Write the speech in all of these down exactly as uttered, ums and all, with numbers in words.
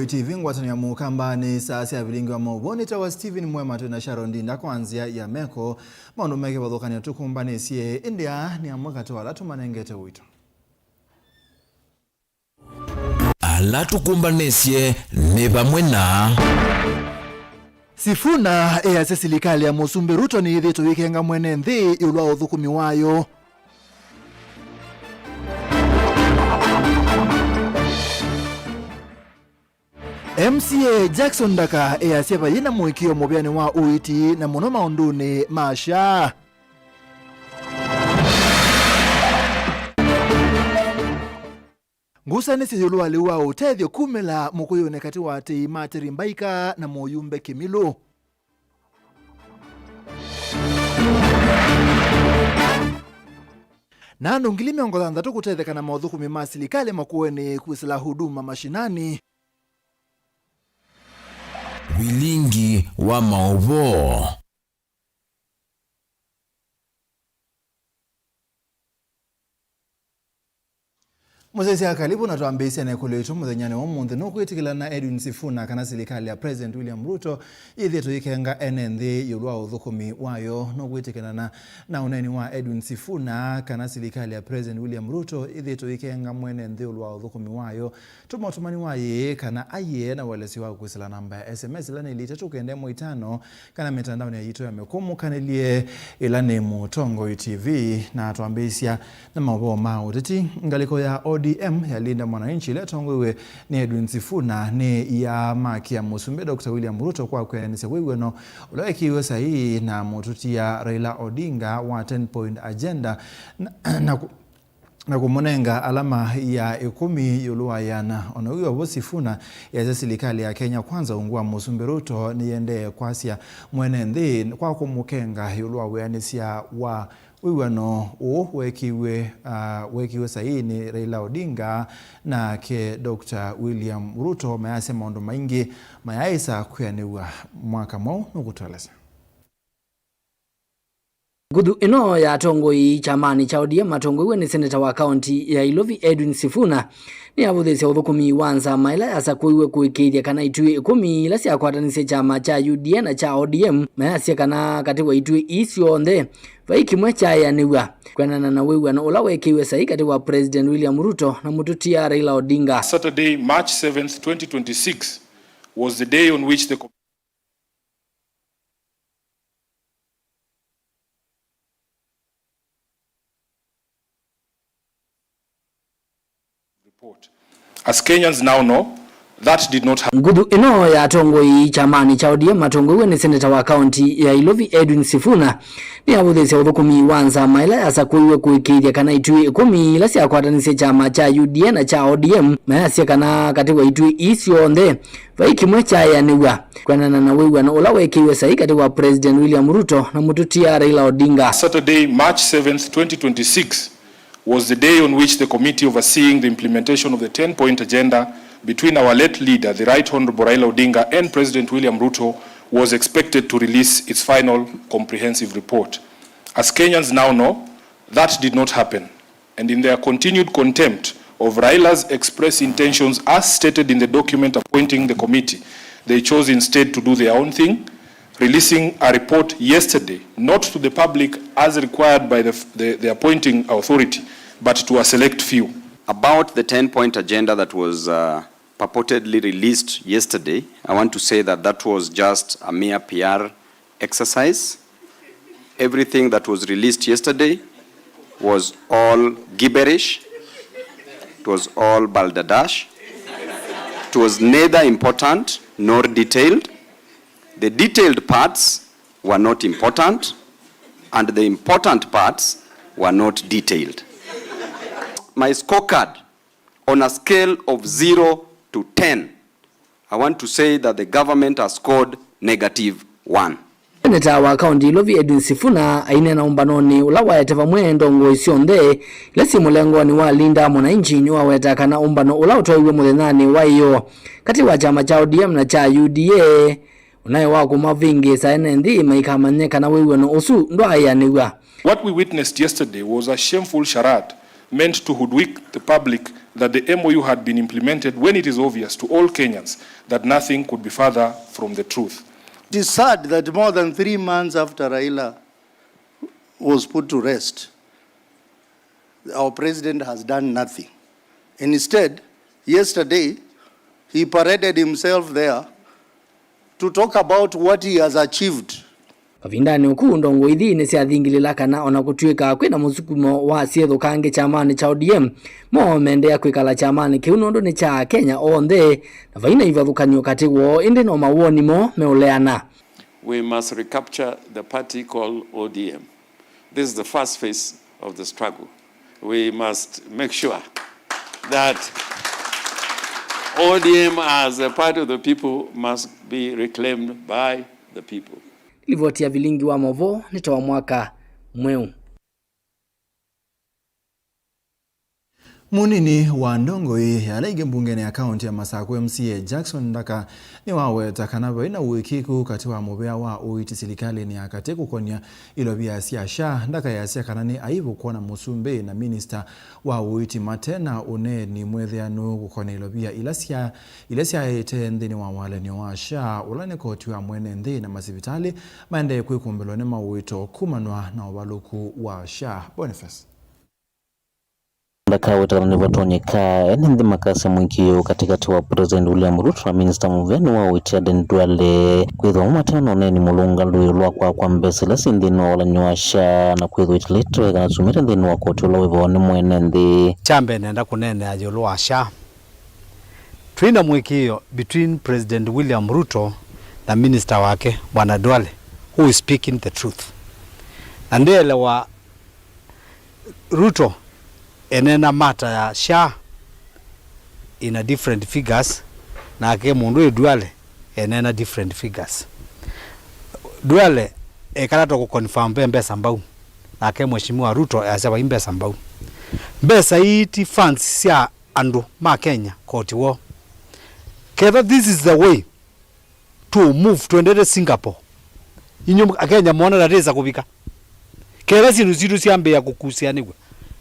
T V ngwatanĩo ya Mũkamba nĩ saa sya vilingi wa maũvoo. Nĩtawa Stephen Mwema, twĩ na Sharon Ndinda kwa nzĩa ya meko. Maũndũ me kĩvathũkany'o tũkũmbanĩsye, ĩndĩ aa nĩ amwe katĩ wa ala tũmanengete ũito. Ala tũkũmbanĩsye nĩ vamwe na. Sifuna easya silikalĩ ya Mũsumbĩ Ruto nĩyĩthĩĩtwe yĩkenga mwene nthĩ ĩũlũ wa ũthũkũmi wayo. M C A Jackson Ndaka easya vayĩ na mũĩkĩĩo mũvĩanĩ wa ũiiti na mũno maũndũnĩ ma SHA. Ngusanĩsyo ĩũlũ wa lĩu wa ũtethyo kumĩla mũkũyũnĩ katĩ wa atei ma Terry Mbaika na mũyumbe Kĩmilũ. Na andũ ngili mĩongo thanthatũ kũtetheka na maũthũkũmi ma silikalĩ makũenĩ kwĩsĩla Huduma Mashinani. Vilingi wa maũvoo. Mũsyaĩĩsya, kalivu na twambĩĩsye na ĩkũlyo yitũ mũthenyanĩ wa ũmũnthĩ. Nũkwĩtĩkĩlana na Edwin Sifuna kana silikalĩ ya President William Ruto yĩthĩĩtwe yĩkenga ene nthĩ ĩũlũ wa ũthũkũmi wayo? Nũkwĩtĩkĩlana na ũneeni wa Edwin Sifuna kana silikalĩ ya President William Ruto yĩthĩĩtwe yĩkenga mwene nthĩ ĩũlũ wa ũthũkũmi wayo? Tũma ũtũmani wa ĩĩ kana aiee na ũelesyo waku kwĩsĩla namba ya S M S ĩla nĩ ĩlĩ itatũ kenda ĩmwe itano, kana mĩtandaonĩ yitũ ya mĩkũmũkanĩlye ĩla nĩ Mũtongoi T V, na twambĩĩsya na maũvoo ma ũteti. Ngalĩko ya O D M ya Linda Mwananchi ĩla ĩtongoew'e nĩ Edwin Sifuna nĩ yaamakĩa Mũsumbĩ Doctor William Ruto kwa kwĩanĩsya wĩw'ano ũla wekĩiwe saii na mũtũtia Raila Odinga wa ten point agenda na, na, na kũmũnenga alama ya ĩkũmi ĩũlũ wa ĩana. O na wĩ o vo, Sifuna easya silikalĩ ya Kenya Kwanza ungu wa Mũsumbĩ Ruto nĩyĩendee kwasya mwene nthĩ kwa kũmũkenga ĩũlũ wa wĩanĩsya wa wĩw'ano ũũ wekiwe, ah, wekiwe saii nĩ Raila Odinga nake Doctor William Ruto. Mayasya maũndũ maingĩ mayaaĩsa kwĩanĩw'a mwaka mwaũ. Nũkũtũelesya. Nguthu ĩno ya atongoi kyamanĩ kya O D M matongoew'e nĩ seneta wa kaunti ya Ilovi Edwin Sifuna nĩyavũthĩĩsye ũthũkũmi wa nzama ĩla yasakũiwe kũĩkĩĩthya kana ituĩ ĩkũmi ila syakwatanisye kyama kya U D A na kya O D M, mayasya kana katĩ wa ituĩ ii syonthe vai kĩmwe kyaĩanĩw'a kwĩanana na wĩw'ano ũla wekĩiwe saii katĩ wa President William Ruto na mũtũtia Raila Odinga. Saturday, March seventh, twenty twenty-six was the day on which the report. As Kenyans now know, that did not happen. Nguthu ĩno ya atongoi kyamanĩ kya O D M matongoew'e nĩ seneta wa kaunti ya Ilovi Edwin Sifuna nĩyavũthĩĩsye ũthũkũmi wa nzama ĩla yasakũiwe kũĩkĩĩthya kana ituĩ ĩkũmi ila syakwatanisye kyama kya U D A na kya O D M, mayasya kana katĩ wa ituĩ ii syonthe vai kĩmwe kyaĩanĩw'a kwĩanana na wĩw'ano ũla wekĩiwe saii katĩ wa President William Ruto na mũtũtia Raila Odinga. Saturday, March seventh, twenty twenty-six was the day on which the committee overseeing the implementation of the ten-point agenda between our late leader, the Right Honorable Raila Odinga, and President William Ruto was expected to release its final comprehensive report. As Kenyans now know, that did not happen. And in their continued contempt of Raila's express intentions as stated in the document appointing the committee, they chose instead to do their own thing, releasing a report yesterday, not to the public as required by the, the, the appointing authority, but to a select few. About the ten-point agenda that was, uh, purportedly released yesterday, I want to say that that was just a mere P R exercise. Everything that was released yesterday was all gibberish. It was all balderdash. It was neither important nor detailed. The detailed parts were not important, and the important parts were not detailed. My scorecard on a scale of zero to ten, I want to say that the government has scored negative one. Seneta wa kaunti Ilovi Edwin Sifuna aineena ũmbanonĩ ũla waete vamwe ndongoi syonthe ila syĩ mũlengonĩ wa Linda Mwananchi nĩwaweta kana ũmbano ũla ũtwaiwe mũthenyanĩ wa ĩyoo katĩ wa kyama kya O D M na kya U D A ũnaĩ wa kũmavĩngĩĩsa ene nthĩ maikamanye kana wĩw'ano ũsu ndwaaĩanĩw'a. What we witnessed yesterday was a shameful charade meant to hoodwink the public That the M O U had been implemented when it is obvious to all Kenyans that nothing could be further from the truth. It is sad that more than three months after Raila was put to rest, our president has done nothing. Instead, yesterday, he paraded himself there to talk about what he has achieved. Kavindanĩ ũku, ndongoi ithi nĩsyathingĩlĩla kana ona kũtw'ĩka kwĩna mũsukumo wa syĩthũkange kyamanĩ kya O D M, moo mendeea kwĩkala kyamanĩ kĩu nũndũ nĩ kya Akenya onthe, na vaina ivathũkany'o katĩ woo, ĩndĩ no mawoni moo meũleana. We must recapture the party called O D M. This is the first phase of the struggle. We must make sure that O D M as a party of the people must be reclaimed by the people. Livoti ya vilingi wa maũvoo nĩ ta wa mwaka mweũ. Mũnini wa ndongoi ya ala ingĩ mbungenĩ ya kaũntĩ ya Masakũ, M C A Jackson Ndaka, nĩwaweta kana vai na ũĩkĩĩku katĩ wa mũvea wa ũiiti silikalĩnĩ ya katĩ kũkonya ilovia sya SHA. Ndaka easya kana nĩ aivu kwona mũsumbĩ na minista wa ũiiti mate na ũneeni mwĩthĩanu kũkonya ilovia ila sya, ila syaĩte nthĩnĩ wa walany'o wa SHA, ũla nĩ koti wa mwene nthĩ na masivitalĩ maendee kwĩkũmbĩlwa nĩ maũito kumanwa na ũvalũku wa SHA. Boniface. Ndakaweta kana nĩvatonyeka ene nthĩ makasya mũĩkĩĩo katĩkatĩ wa President William Ruto na Minista mũvea wa ũiiti Aden Duale, kwĩthĩwa mo mate na ũneeni mũlũngalu ĩũlũ wa kwaa kwa mbesa ila syĩ nthĩnĩ wa walany'o wa SHA, na kwĩthĩwa ĩtilĩtwe kana syumĩte nthĩnĩ wa koti ũla wĩvawa nĩ mwene nthĩ. Kya mbee nenda kũneenea ĩũlũ wa SHA. Twĩ na mũĩkĩĩo between President William Ruto na Minista wake, Bwana Duale, who is speaking the truth. Na ndĩelewa Ruto eneena mata ya SHA in a different figures, nake mũndũ wĩ Duale eneena different figures. Duale ekala ta kũ confirm ve mbesa mbau, nake Mheshimiwa Ruto easya vai mbesa mbau. Mbesa ii ti funds sya andũ ma Kenya, koti woo. Ketha this is the way to move, twendete Singapore. Inyu Akenya mwona tatĩsa kũvika. Ketha syĩndũ sitũ syambĩĩa kũkusĩanĩw'a,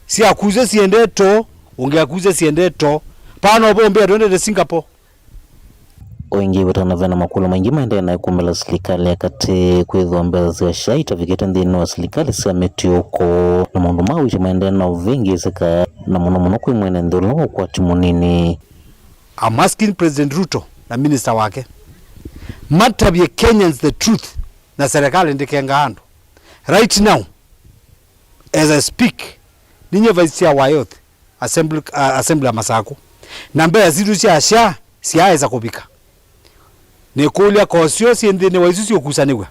syakusya siendee too, ũngĩ akusya siendee too. Paa no vombĩa twendete Singapore. O ĩngĩ, ĩwetana vena makũlyo maingĩ maendee na ĩkũmbĩla silikalĩ ya katĩ kwĩthĩwa mbesa sya SHA itavikĩte nthĩnĩ wa silikalĩ sya mĩtiũko, na maũndũ ma ũiiti maendee na ũvĩngĩĩsĩka, na mũno mũno kwĩ mwene nthĩ ũla wa ũkwati mũnini. I'm asking President Ruto na minister wake matavye Kenyans the truth, na serikali ndĩkenga andũ. Right now, as I speak, ninye vice chair wa youth assembly, uh, assembly ya Masaku, na mbesa sitũ sya SHA syaaĩsa kũvika. Nĩkũlya kosyo syĩ nthĩnĩ wa isu siũkusanĩw'a.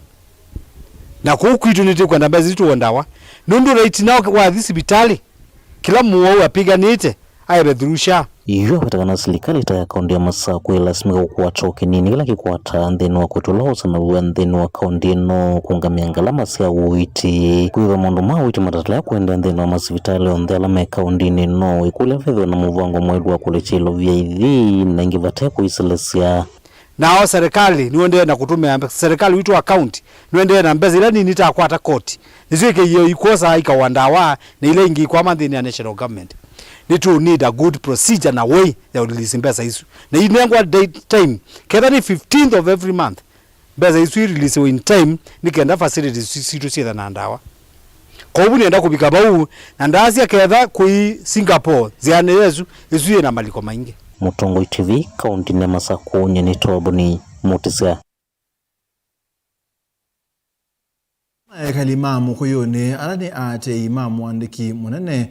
Na kũu kwitũ nĩtũkwenda mbesa isu tũwendawa. Nũndũ right now wathi sivitalĩ, kĩla mũwau apiganĩte aĩve through SHA. Yu aweta kana silikalĩ ta ya kaũntĩ ya Masaku ĩlasimĩka kũkwata o kĩnini kĩla kĩkwataa nthĩnĩ wa koti ũla wosanaw'a nthĩnĩ wa kaũntĩ ĩno kũũngamĩa ngalama sya ũiiti. Kwĩthĩwa maũndũ ma ũiiti matatĩlea kũendeea nthĩnĩ wa masivitalĩ onthe ala me kaũntĩnĩ ĩno, ĩkũlya vethĩwe na mũvango mwaĩlu wa kũlekya ilovia ithi na ĩngĩ vate kũiselesya. Nao serikali nĩũendee na kũtũmĩa mbe-, serikali witũ wa county nĩũendee na mbesa ila nini itakwata koti, nĩsyo ikĩie ikwosa ikawa ndawa, na ila ingĩ ikwama nthĩnĩ ya national government. Nĩtũ need a good procedure na way ya release mbesa isu, na inengwa date time, ketha nĩ fifteenth of every month, mbesa isu i release in time, nĩ kenda facilities isu sitũ syĩthe na ndawa. Kwoou nĩenda kũvika vau, na ndasya ketha kwĩ Singapore, nzĩanĩ yesu, ĩsu yĩ na maliko maingĩ. Mũtongoi T V, kaũntĩnĩ ya Masaku, nyie nĩ Tobuni Mũtĩsya. Ekali ma Mũkũyũnĩ ala nĩ aatĩĩi ma mũandĩki mũnene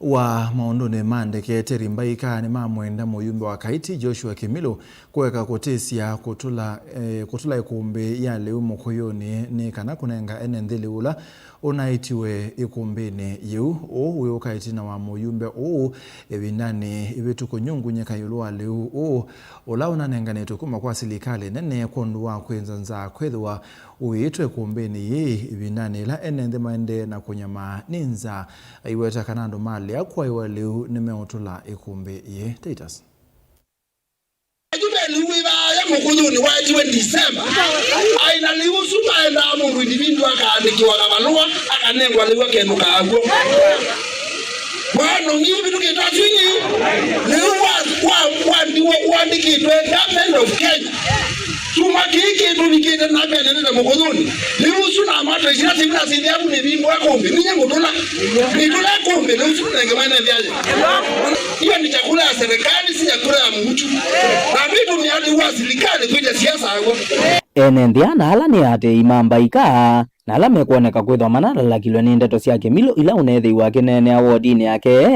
wa maũndũnĩ ma ndeke Terry Mbaika nĩmamwenda mũyumbe wa Kaiti Joshua Kĩmilũ kũeka kũtĩsya kũtũla, eh, kũtũla ĩkũmbĩ ya lĩu Mũkũyũnĩ nĩ kana kũnenga ene nthĩ lĩu ũla ũnaĩtiwe ĩkũmbĩnĩ yĩu. Ũũ wĩũka ĩtina wa mũyumbe ũũ ĩvindanĩ ĩvĩtu kũnyungunyĩka ĩũlũ wa lĩu ũũ ũla ũnanenganĩtwe kuma kwa silikalĩ nene kwondũ wa kwĩnza nzaa kwĩthĩwa ũiĩtwe ĩkũmbĩnĩ yĩĩ ĩvindanĩ ĩla ene nthĩ maendee na kũnyamaa nĩ nzaa. Aiweta kana andũ malea kwaĩwa lĩu nĩmeũtũla ĩkũmbĩ yĩĩ. Titus. Yu ve lĩu wĩ vaaya Mũkũyũnĩ waetiwe December. Aĩ na lĩu ũsu maendaa mũndũ individual akaandĩkĩwa kavalũa, akanengwa lĩu akenũkaa w'o. Mano nĩ ũvĩtũkĩte asu ingĩ. Lĩu wa, wa, wa, wa, wandĩkĩtwe Government of Kenya. Kyuma kĩĩ kĩtũvikĩte na mbene nĩ na mũkũyũnĩ. Lĩu ũsu na matwĩkĩra simu na sithi yaku nĩ vingwa kũmbĩ. Ninye ngũtũla. Nĩtũla kũmbĩ, lĩu ũsu nenge mwene nthĩ ayo. Hiyo ni chakula ya serikali, si chakula ya mtu. Na vitu ni hali wa serikali kuja siasa hapo. Ene nthĩ ana ala nĩ atĩĩi ma mbaika, na ala mekwoneka kwĩthwa manalalakilwe nĩ ndeto sya kĩmilũ ila ũneethĩiwe akĩneenea wodinĩ yake,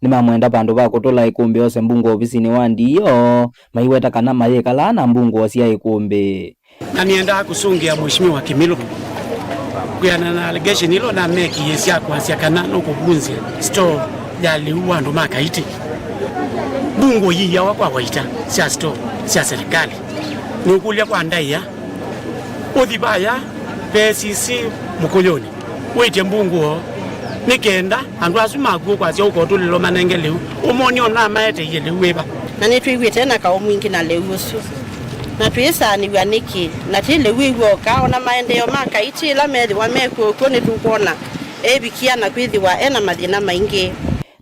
nĩmamwenda vandũ va kũtũla ĩkũmbĩ ose mbungũ ovisinĩ wa D O, maiweta kana mayĩkalaa na mbungũ sya ĩkũmbĩ. Na nĩendaa kũsũngĩa Mheshimiwa Kĩmilũ kwĩana na allegation ila ũnamekie sya kwasya kana nũkũvunzya store ya lĩu wa andũ ma Kaiti. Mbungũ yiawa kwa waita sya store sya serikali. Nĩũkũlya kwa ndaĩa. Ũthi vaya ve C C Mũkũyũnĩ, wĩtye mbungũ oo, nĩ kenda andũ asu maku ũkwasya ũkotũlĩlwa manenge lĩu, ũmoni ona maeteie lĩu wĩva? Na nĩtwĩw'ĩte na kaũ mwingĩ na lĩu ũsu, na twĩĩsaanĩw'a nĩkĩ na ti lĩu ĩw'oka, ona maendeeo ma Kaiti ĩla methĩwa mekuo kw'o nĩtũkwona evikia na kwĩthĩwa e na mathĩna maingĩ.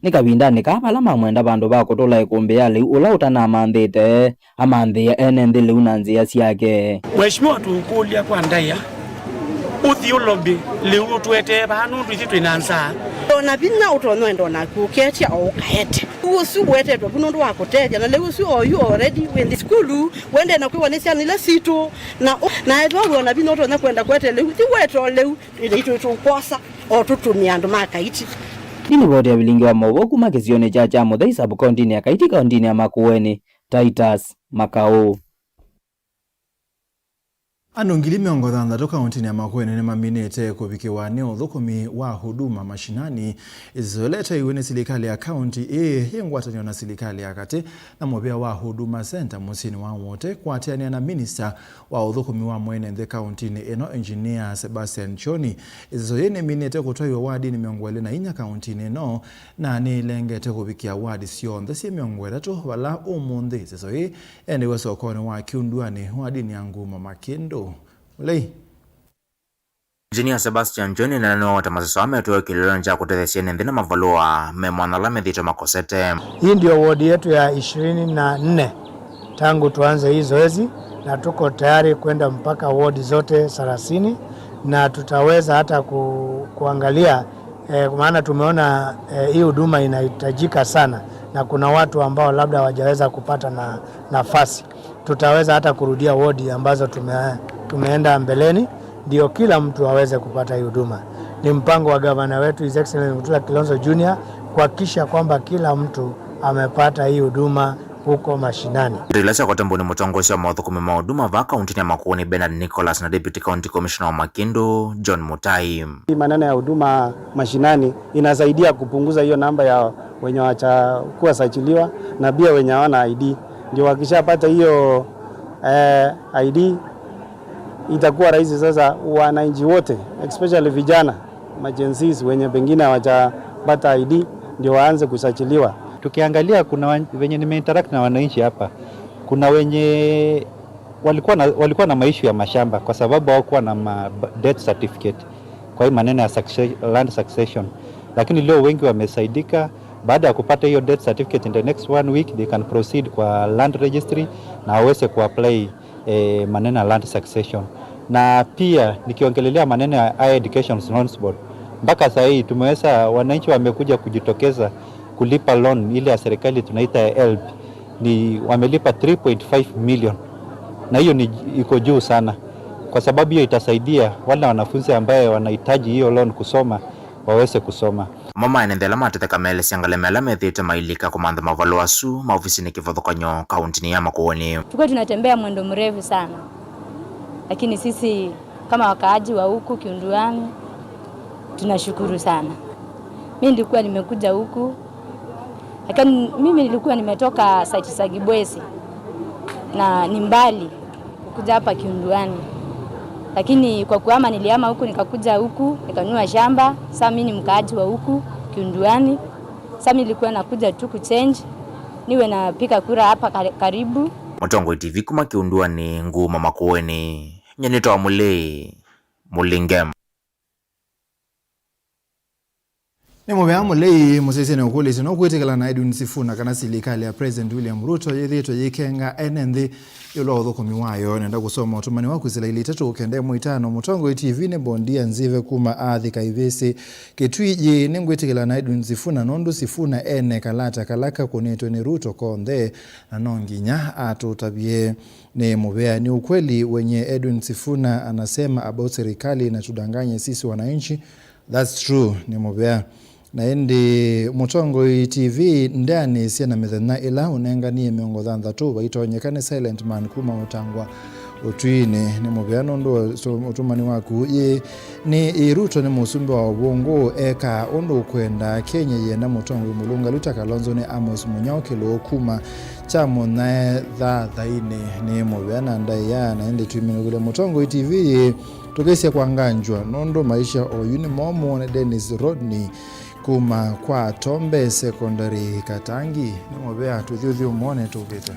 Nĩ kavindanĩ kaa vala mamwenda vandũ va kũtũla ĩkũmbĩ ya lĩu ũla ũtanamanthĩte, amanthĩe ene nthĩ lĩu na nzĩa syake. Mheshimiwa, tũũkũlya kwa ndaĩa, ũthi ũlobi lĩu ũtũetee vaa nũndũ ithyĩ twĩ na nzaa. Ona vinya ũtonya enda onaku ũketya o ũkaete. Lĩu ũsu ũetetwe vu nũndũ wa kũtethya, na lĩu ũsu oyu already wĩ nthĩ sukulu, wendee na kwĩwa nĩ syana ila sitũ, na ũ-, na ethĩwa wĩ ona vinya ũtonya kwenda kũete lĩu, thi wete o lĩu, itũ tũkwosa o tũtũmĩa andũ ma Kaiti. Nĩ livoti ya vilingi wa maũvoo kuma kĩsionĩ kya Kyamũthei sub-kauntinĩ ya Kaiti, kauntinĩ ya Makueni, Titus Makaũ. Andũ ngili mĩongo thanthatũ kauntinĩ ya Makueni nĩmaminĩte kũvikĩwa nĩ ũthũkũmi wa Huduma Mashinani, ĩsĩso ĩla ĩtaiwe nĩ silikalĩ ya kaunti ĩĩ yĩ ngwatanĩo na silikalĩ ya katĩ na mũvĩa wa Huduma Center mũsyĩnĩ wa Wote, kũatĩanĩa na minista wa ũthũkũmi wa mwene nthĩ kauntinĩ ĩno, Engineer Sebastian Choni. Ĩsĩso yĩĩ nĩminĩte kũtwaiwa wadinĩ mĩongo ĩlĩ na inya kauntinĩ ĩno, na nĩĩlengete kũvikĩa wadi syonthe syĩ mĩongo ĩtatũ, vala ũmũnthĩ ĩsĩso yĩĩ ĩendeiwe sokonĩ wa Kyunduani, wadinĩ ya Ngumo Makĩndũ. Mũlei. Engineer Sebastian John nĩnanĩwa ta masoso aa metwĩwe kĩlĩlonĩ kya kũtethya syene nthĩ na mavalũa me mwanya ala methĩĩtwe makosete. Hii ndio wodi yetu ya ishirini na nne tangu tuanze hii zoezi, na tuko tayari kwenda mpaka wodi zote thelathini, na tutaweza hata ku-, kuangalia, eh, maana tumeona, eh, hii huduma inahitajika sana, na kuna watu ambao labda hawajaweza kupata na nafasi. Tutaweza hata kurudia wodi ambazo tume-, tumeenda mbeleni, ndio kila mtu aweze kupata hii huduma. Ni mpango wa gavana wetu, His Excellency Mutula Kilonzo Junior, kuhakikisha kwamba kila mtu amepata hii huduma huko mashinani. Ndeto ila syakwatwa mbau nĩ mũtongoesya wa maũthũkũmi ma Huduma vaa kauntinĩ ya Makueni, Bernard Nicholas, na Deputy County Commissioner wa Makĩndũ, John Mutai. Hii maneno ya huduma mashinani inasaidia kupunguza hiyo namba ya wenye hawajakuwa sajiliwa na pia wenye hawana I D. Ndio wakishapata hiyo, eh, I D, itakuwa rahisi sasa wananchi wote, especially vijana, ma Gen Zs wenye pengine hawajapata I D, ndio waanze kusajiliwa. Tukiangalia, kuna wa-, wenye nimeinteract na wananchi hapa, kuna wenye walikuwa na, walikuwa na maishu ya mashamba kwa sababu hawakuwa na ma-, death certificate kwa hii maneno ya succe-, land succession. Lakini leo wengi wamesaidika. Baada ya kupata hiyo death certificate, in the next one week they can proceed kwa land registry na waweze kuapply, eh, maneno ya land succession. Na pia nikiongelelea maneno ya Higher Education Loans Board, mpaka saa hii tumeweza, wananchi wamekuja kujitokeza kulipa loan ile ya serikali tunaita ya helb, ni wamelipa three point five million, na hiyo ni iko juu sana, kwa sababu hiyo itasaidia wale wanafunzi ambaye wanahitaji hiyo loan kusoma waweze kusoma. Amwe ma ene nthĩ ala matetheka meelesya ngalema ĩla methĩĩtwe mailika kũmantha mavalũa asu maovisinĩ kĩvathũkany'o kauntinĩ ya Makueni. Tulikuwa tunatembea mwendo mrefu sana, lakini sisi kama wakaaji wa huku Kiunduani, tunashukuru sana. Mi nilikuwa nimekuja huku, lakini mimi nilikuwa nimetoka site za Kibwezi na ni mbali kukuja hapa Kiunduani, lakini kwa kuhama nilihama huku, nikakuja huku nikanunua shamba. Sasa mi ni mkaaji wa huku Kiunduani. Sasa mi nilikuwa nakuja tu kuchange, niwe napiga kura hapa kar-, karibu. Mũtongoi T V kuma Kiunduani, Ngumo Makueni, nyie nĩtawa Mũlei Mũlinge. Nĩ mũvea mũlei mũsyaĩĩsya nĩ ũkũlĩsya, no kwĩtĩkĩla na Edwin Sifuna kana silikalĩ ya President William Ruto yĩthĩĩtwe yĩkenga ene nthĩ ĩũlũ wa ũthũkũmi wayo. Nenda kũsoma ũtũmani wa kwĩsĩla ilĩ itatũ kenda ĩmwe itano. Mũtongoi T V nĩ Bondia Nzive kuma Athi Kaivĩsĩ, Kitui. Yĩ nĩngwĩtĩkĩla na Edwin Sifuna nũndũ Sifuna ene kalata kala kakũnĩtwe nĩ Ruto konthe, na no nginya atũtavye. Nĩ mũvea, ni ukweli wenye Edwin Sifuna anasema about serikali inatudanganya sisi wananchi. That's true, nĩ mũvea. Na ĩndĩ mũtongoi T V ndeanĩsye na mĩthenya ĩla ũnenganie mĩongo thanthatũ vaitonyeka nĩ Silent Man kuma Ũtangwa Ũtwinĩ. Nĩ mũvea nũndũ wa ũtũmani waku. Yĩ nĩ ĩ Ruto nĩ mũsumbĩ wa ũvũngũ, eka ũndũ ũkwenda. Kenya yĩenda mũtongoi mũlũngalu ta Kalonzo nĩ Amos Mũnyao Kĩlũũ kuma kya Mũnyae thathainĩ. Nĩ mũvea na ndaĩa, na ĩndĩ twiminũkĩlya mũtongoi T V yĩ tũkĩsya kwanganjwa nũndũ maisha oyu nĩ momũ. Nĩ Dennis Rodney kuma kwa Tombe Secondary Katangi. Nĩ mũvea, tũthiũthiũ mwone tũkĩte.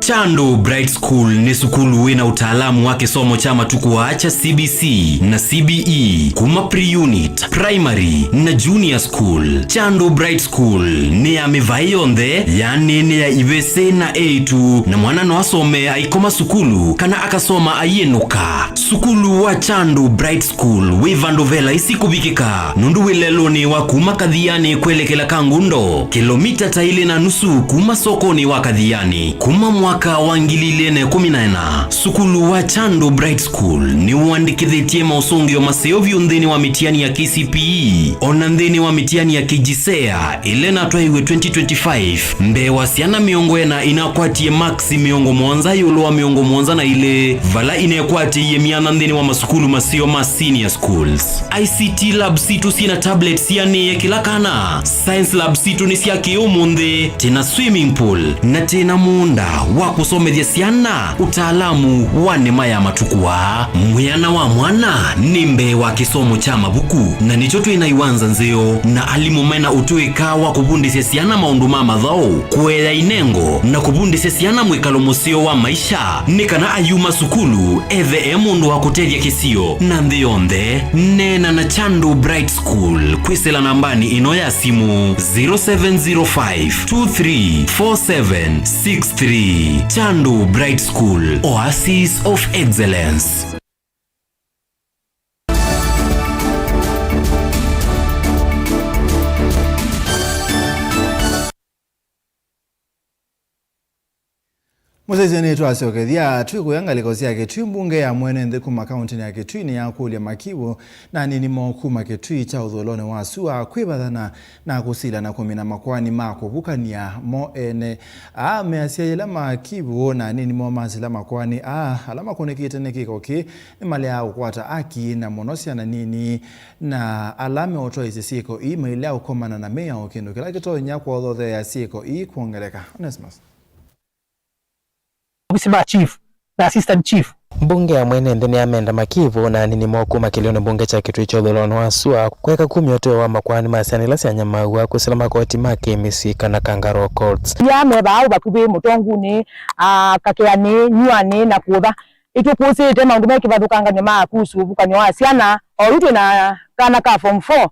Chandu Bright School nĩ sukulu wĩ na ũtaalamu wa kĩsomo kya matukũ aa kya C B C na C B E kuma pre-unit, primary na junior school. Chandu Bright School nĩ ya mĩvaĩ yonthe, yaani nĩ ya ivĩsĩ na eĩtu, na mwana no asome aikoma sukulu kana akasoma aiĩnũka. Sukulu wa Chandu Bright School wĩ vandũ ve laisi kũvikĩka nũndũ wĩ lelũnĩ wa kuma Kathiani kwelekela Kangundo, kĩlomita ta ilĩ na nusu kuma sokonĩ wa Kathiani. Kuma mwaka wa ngili ilĩ na ĩkũmi na ĩna, sukulu wa Chandu Bright School nĩwandĩkĩthĩtye maũsũngĩo maseo vyũ nthĩnĩ wa mĩtiani ya K C P E, ona nthĩnĩ wa mĩtiani ya K J S E A ĩla ĩnatwaiwe twenty twenty-five, mbee wa syana mĩongo ĩna inakwatie maksi mĩongo mũonza ĩũlũ wa mĩongo mũonza na ilĩ, vala inekwatĩie myanya nthĩnĩ wa masukulu maseo ma senior schools. I C T lab sitũ syĩ na tablet sianĩe kĩla kana. Science lab sitũ nĩ sya kĩ-ũmũnthĩ, tĩ na swimming pool, na tĩ na mũũnda wa kũsomethya syana ũtaalamu wa nĩma ya matukũ aa. Mwĩana wa mwana nĩ mbee wa kĩsomo kya mavuku, na nĩkyo twĩ na iwanza nzeo na alimũ mena ũtũĩka wa kũvundĩsya syana maũndũ ma mathaũ, kũea inengo, na kũvundĩsya syana mwĩkalo mũseo wa maisha, nĩ kana ayuma sukulu ethwe e mũndũ wa kũtethya kĩsio na nthĩ yonthe. Neena na Chandu Bright School kwĩsĩla nambanĩ ĩno ya simũ, zero seven zero five two three four seven six three. Chandu Bright School, Oasis of Excellence. Mũsyaĩĩsya, nĩtwasyokethya twĩkũya ngalĩko sya Kitui. Mbunge ya mwene nthĩ kuma kaũntĩnĩ ya Kitui nĩyakũlya makivũ na anini moo kuma Kitui kya ũthũĩlonĩ wa sua kwĩvathana na kũsila na kũmina makoani ma kũvukany'a mo ene. Aa measya yĩla makivũ na anini moo masila makoani aa ala makũnĩkĩte nĩ kĩko kĩĩ nĩmaleaa kũkwata aki, na mũno syana nini, na ala meũtwaĩĩsya syĩko ii mailea kũkomana na mĩao, kĩndũ kĩla kĩtonya kũthotheea syĩko ii kwongeleka. Onesmus. Ovisi ma chief na assistant chief. Mbunge ya mwene nthĩ nĩyamenda makivũ na anini moo kuma kĩlĩonĩ mbunge kya Kitui kya ũthũĩlonĩ wa sua kweka kumya ũtũo wa makoani ma syana ila syanyamaaw'a kwĩsĩla makoti ma kĩmĩsyĩ kana kangaroo courts. Ya me vaa vakuvĩ Mũtongunĩ, a, Kakeanĩ, Nyuanĩ na kũtha. Ĩtũkũsĩĩte maũndũ me kĩvathũkanganyo ma kuhusu ũvukanyo wa syana. Oyu twĩ na kana ka form four,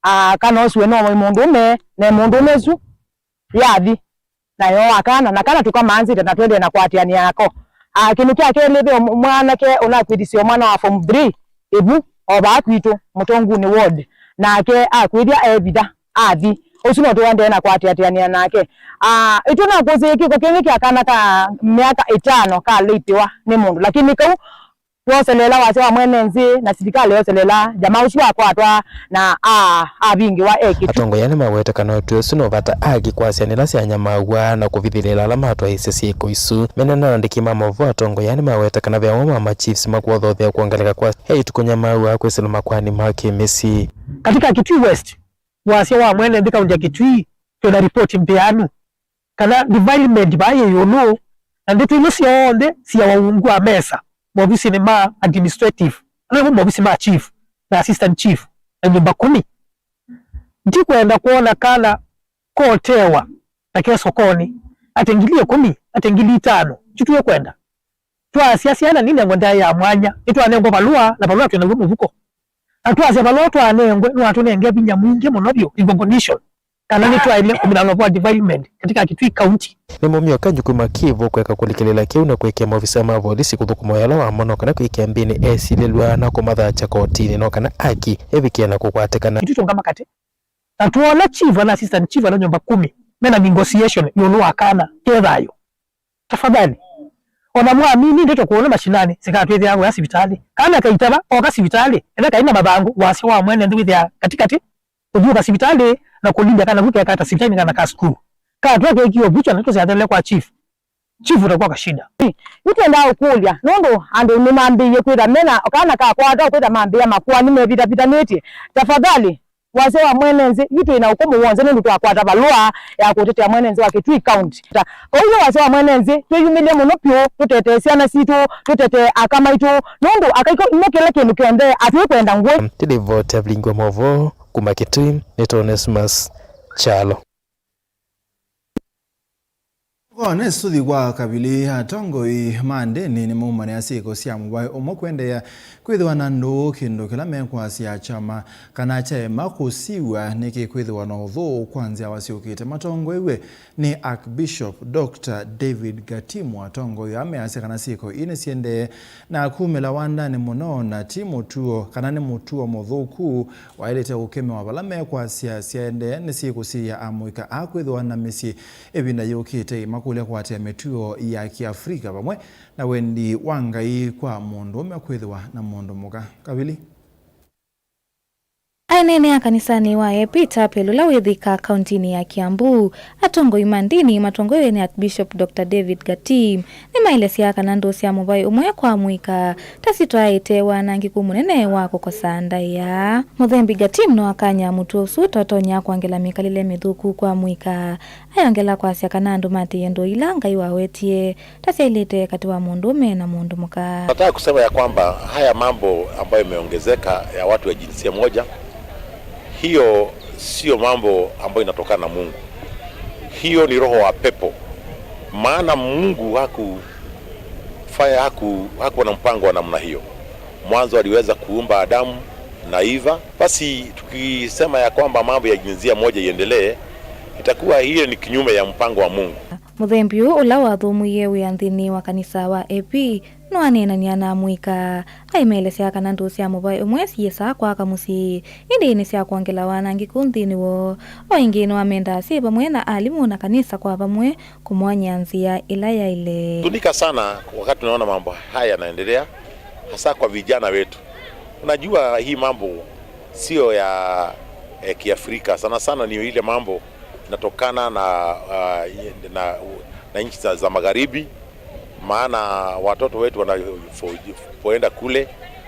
a, kana ũsu we no mũndũũme, na mũndũũme ũsu yathi na yooa kana, na kana tũkamanzĩte na tũendee na kũatĩanĩa nako. A, kĩndũ kya kelĩ, ve mwanake ũnakwĩthisye o mwana wa form three ĩvu o vaa kwitũ Mũtongunĩ ward, nake akwĩthya evitha athi. Ũsu no tũendee na kũatĩatĩanĩa nake. A, ĩtũnakũsĩe kĩko kĩngĩ kya kana ka myaka ĩtano kaleipĩwa nĩ mũndũ, lakini kau Twoseleela wasya wa mwene nthĩ na silikalĩ yoselela jamaa ũsu akwatwa na a-, avingĩwa e Kitui. Atongoi aa nĩmawete kana ũtwi ũsu no vata aki kwa syana ila syanyamaaw'a na kũvithĩlĩla ala matwaĩĩsye syĩko isu. Menena na andĩki ma maũvoo, atongoi aa nĩmawete kana ve amwe ma ma chiefs makũthothea kwongeleka kwa eĩtu kũnyamaaw'a kwĩsĩla makoani ma kĩmĩsyĩ. Katika Kitui West, wasya wa mwene nthĩ kaunti ya Kitui, twĩ na ripoti mbeanu kana defilement vaa yĩ ĩũlũ, na ndeto ino syonthe syawa ungu wa mesa maovisinĩ ma administrative, ala nĩmo maovisi ma chief na assistant chief na nyũmba kumi. Ndikwenda kwona kana kotewa na ke sokonĩ, ate ngili ĩkũmi, ate ngili itano, isu tũkwenda. Twasya syana ninengwe ndaĩa ya mwanya, nĩtwanengwa valũa, na valũa twĩ naw'o mũvuko. Na twasya valũa twanengwe, nĩwatũnenge vinya mwingĩ mũno vyũ, recognition, kana nĩtwaĩle kũmina ũvoo wa development katika Kitui County. Nĩ mumyo kanyu kuma Kivu kweka kũlikĩlĩla kĩu na kũĩkĩa maovisa ma volisi kũthũkũma wĩa ũla wamo, no kana kwĩkĩa mbĩnĩ esilĩlw'a na kũmathaakya kotinĩ, no kana aki ĩvikĩe na kũkwatĩkana. Kitui tũngama katĩ, na twoona chief na assistant chief ala nyũmba kũmi mena negotiation ĩũlũ wa kana ke thayũ. Tafadhali. Ona mwamini ndeto kuona mashinani, sikatwithia wĩa sivitalĩ. Kana kaitava, oka sivitalĩ, ethĩwa kaina mathangũ, wasya wa mwene nthĩ wĩthĩa katikati, kũthiũka sivitalĩ, na kũlinda kana kukeka ata sivitalĩ kana ka sukulu. Katwa keki obucha na tũsiathelele kwa chief. Chief utakuwa kashida. Nĩtwendaa ũkũlya, nũndũ andũ nĩmambĩĩie kwĩtha mena, kana kakwata kwĩtha mambĩĩa makũa nĩmevithavitanĩtye. Tafadhali, wasya wa mwene nzĩ, yu twĩ na ũkũmũ w'onthe nũndũ twakwata valũa ya kũtetea mwene nzĩ wa Kitui County. Ta, kwoou nĩ wasya wa mwene nzĩ, twĩyumĩlye mũno vyũ, tũtetee syana sitũ, tũtetee aka maitũ, nũndũ aka iko nĩmo kĩla kĩndũ kyonthe, atwĩkwenda ngũĩ. Nĩ livoti ya vilingi wa maũvoo kuma Kitui, nĩ Onesmus Kyalo. Kwa nĩsũthi kwa kavili, atongoi ma ndĩni nĩmaumanĩa syĩko sya mũvaĩ ũmwe kũendeea kwĩthĩwa na ndũũ, kĩndũ kĩla mekwasya kyama kana kyaema kũsiw'a nĩkĩkwĩthĩwa na ũthũũ kwa nzyawa syũkĩte. Matongoew'e nĩ Archbishop Doctor David Gatimu. Atongoi aa measya kana syĩko ii nĩsiendee na kumĩla wandanĩ mũno, na ti mũtuo kana nĩ mũtuo mũthũku waĩlĩte ũkemewa vala mekwasya syaendee nĩsyĩkũsiĩĩa amũika aa kwĩthĩwa na mĩsyĩ ĩvinda yũkĩte, makũlya kũatĩĩa mĩtuo ya Kĩafrika vamwe na wendi wa Ngai kwa mũndũũme kwĩthĩwa na mũndũ mũka. Kavili. Aineenea kanisanĩ wa A P Chapel ũla wĩ Thika, kauntinĩ ya Kiambu, atongoi ma ndini matongoew'e nĩ Archbishop Doctor David Gatim nĩmaelesya kana ndũũ sya mũvaĩ ũmwe kwa mũika ta sitwaĩte wanangĩku mũnene wa kũkosa ndaĩa. Mũthembi Gatim no akanya mũtuo ũsu tũtonya kwongela mĩkalĩle mĩthũku kwa mũika. Ayongela kwasya kana andũ maatĩĩe ndũũ ila Ngai wawetie ta syaĩlĩte katĩ wa mũndũũme na mũndũ mũka. Nataka kusema ya kwamba haya mambo ambayo imeongezeka ya watu ya jinsia moja, hiyo sio mambo ambayo inatokana na Mungu. Hiyo ni roho wa pepo. Maana Mungu hakufanya, haku-, hakuwa na mpango wa namna hiyo. Mwanzo aliweza kuumba Adamu na Eva. Basi tukisema ya kwamba mambo ya jinsia moja iendelee, itakuwa hiyo ni kinyume ya mpango wa Mungu. Mũthembi ũũ ũla wathũmũie wĩa nthĩnĩ wa kanisa wa A P nĩwaneenany'a na amũika, aimeelesya kana ndũũ sya mũvaĩ ũmwe siyĩsaa kwaka mũsyĩ, ĩndĩ nĩ sya kwongela wanangĩku nthĩnĩ woo. O ĩngĩ nĩwamendaa syĩ vamwe na alimũ na kanisa kwa vamwe kũmony'a nzĩa ĩla yaĩle. Tunika sana wakati tunaona mambo haya yanaendelea, hasa kwa vijana wetu. Unajua hii mambo sio ya, eh, Kiafrika. Sana sana ni ile mambo inatokana na, ah, na, na nchi za, za magharibi, maana watoto wetu wanapoenda kule,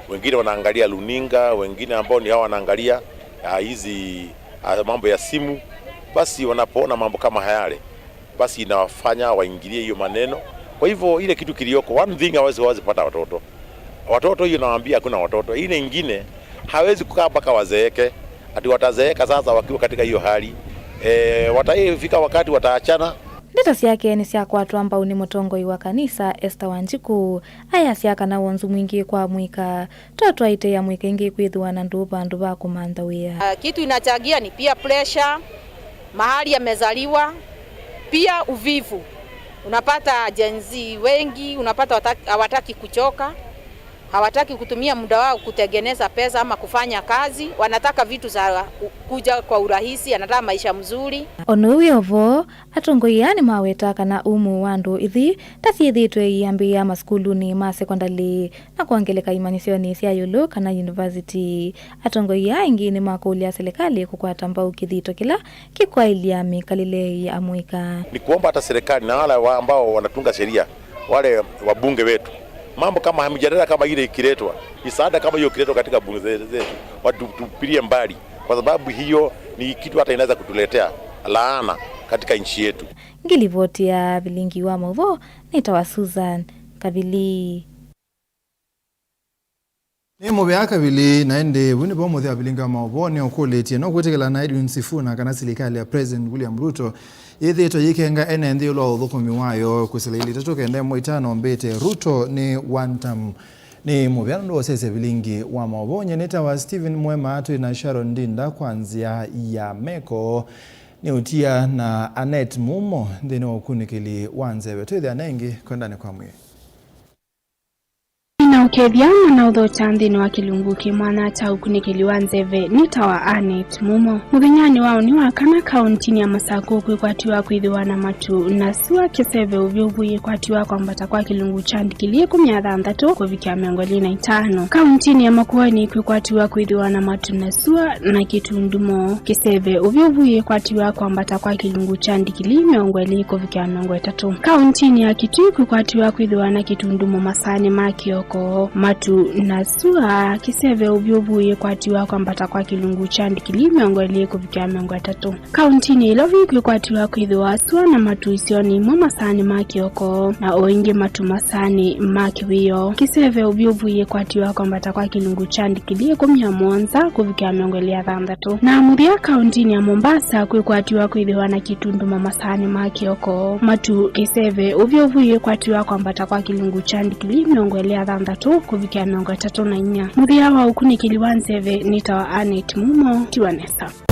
wengine wanaangalia luninga, wengine ambao ni hao wanaangalia, ah, hizi, ah, mambo ya simu, basi wanapoona mambo kama yale, basi inawafanya waingilie hiyo maneno. Kwa hivyo ile kitu kilioko, one thing, hawezi, hawezi pata watoto. Watoto hiyo nawaambia hakuna watoto. Ile ingine, hawezi kukaa mpaka wazeeke. Ati watazeeka sasa wakiwa katika hiyo hali. E, watafika wakati wataachana. Ndeto syake nĩsyakwatwa mbau nĩ mũtongoi wa kanisa, Esther Wanjiku. Ayasya kana wonzu mwingĩ kwa mũika tũtwaĩte amũika aingĩ kwĩthĩwa na ndũũ vandũ va kũmantha wĩa. Ah, kitu inachangia ni peer pressure, mahali amezaliwa, pia uvivu. Unapata Gen Z wengi, unapata wata-, hawataki kuchoka, hawataki kutumia muda wao kutengeneza pesa ama kufanya kazi, wanataka vitu za ku-, kuja kwa urahisi, anataka maisha mzuri. O na ũu wĩ o vo, atongoi aa nĩmaweta kana umu wa ndũũ ithi ta syĩthĩĩtwe iambĩĩa masukulunĩ ma sekondalĩ na kwongeleka imanyĩsyonĩ sya ĩũlũ kana yunivasiti. Atongoi aa aingĩ nĩmakũlya silikalĩ kũkwata mbau kĩthito kĩla kĩkwaĩlya mĩkalĩle ya amũika. Ni kuomba hata serikali na wale wa-, ambao wanatunga sheria, wale wabunge wetu, mambo kama mijadala kama ile ikiletwa, misaada kama hiyo ikiletwa katika bunge ze-, zetu, watupilie mbali, kwa sababu hiyo ni kitu hata inaweza kutuletea laana katika nchi yetu. Ngilivoti ya vilingi wa maũvoo nĩtawa Susan Kavili. Nĩ mũvea Kavili, na ĩndĩ vu nĩvo mũthya wa vilingi wa maũvoo nĩ ũkũlĩtye, no kwĩtĩkĩla na Edwin Sifuna kana silikalĩ ya President William Ruto Yĩthĩĩtwe yĩkenga ene nthĩ ĩũlũ wa ũthũkũmi wayo kwĩsĩla ilĩ itatũ kenda ĩmwe itano mbĩte Ruto nĩ one term. Nĩ mũvea nũndũ wa ũsesya vilingi wa maũvoo. Nyie nĩtawa Stephen Mwema, twĩ na Sharon Ndinda kwa nzĩa ya meko, nĩ ũtia na Anet Mumo nthĩnĩ wa ũkunĩkĩli wa nzeve. Twĩthĩane ĩngĩ kwendanĩ kwa mwĩĩ. Nĩnaũkethya na naũthokya nthĩnĩ wa kĩlungu kĩ mwanya kya ũkunĩkĩli wa nzeve. Nĩtawa Anet Mumo. Mũthenyanĩ wa ũnĩ wa kana, kaũntinĩ ya Masakũ kwĩkwatiwa kwĩthĩwa na matu na sua. Kĩseve ũvyũvu yĩkwatiwa kwambata kwa kĩlungu kya ndikilii ĩkũmi na thanthatũ kũvikĩa mĩongo ĩlĩ na itano. Kaũntinĩ ya Makueni kwĩkwatiwa kwĩthĩwa na matu na sua na kĩtundumo. Kĩseve ũvyũvu yĩkwatiwa kwambata kwa kĩlungu kya ndikilii mĩongo ĩlĩ kũvikĩa mĩongo ĩtatũ. Kaũntinĩ ya Kitui kwĩkwatiwa kwĩthĩwa na kĩtundumo masaanĩ ma kĩoko, matu na sua. Kĩseve ũvyũvu yĩkwatiwa kwambata kwa kĩlungu kya ndikilii mĩongo ĩlĩ kũvikĩa mĩongo ĩtatũ. Kaũntinĩ ya Ilovi kwĩkwatiwa kwĩthĩwa sua na matu isionĩ imwe masaanĩ ma kĩoko, na o ĩngĩ matu masaanĩ ma kĩwĩoo. Kĩseve ũvyũvu yĩkwatiwa kwambata kwa kĩlungu kya ndikilii ĩkũmi na mũonza kũvikĩa mĩongo ĩlĩ na thanthatũ. Na mũthya, kaũntinĩ ya Mombasa kwĩkwatiwa kwĩthĩwa na kĩtundumo masaanĩ ma kĩoko, matu, kĩseve ũvyũvu yĩkwatiwa kwambata kwa kĩlungu kya ndikilii mĩongo ĩlĩ na thanthatũ kũvikĩa mĩongo ĩtatũ na inya. Mũthya wa ũkunĩkĩli wa nzeve nĩtawa Anet Mumo. Tiwa nesa.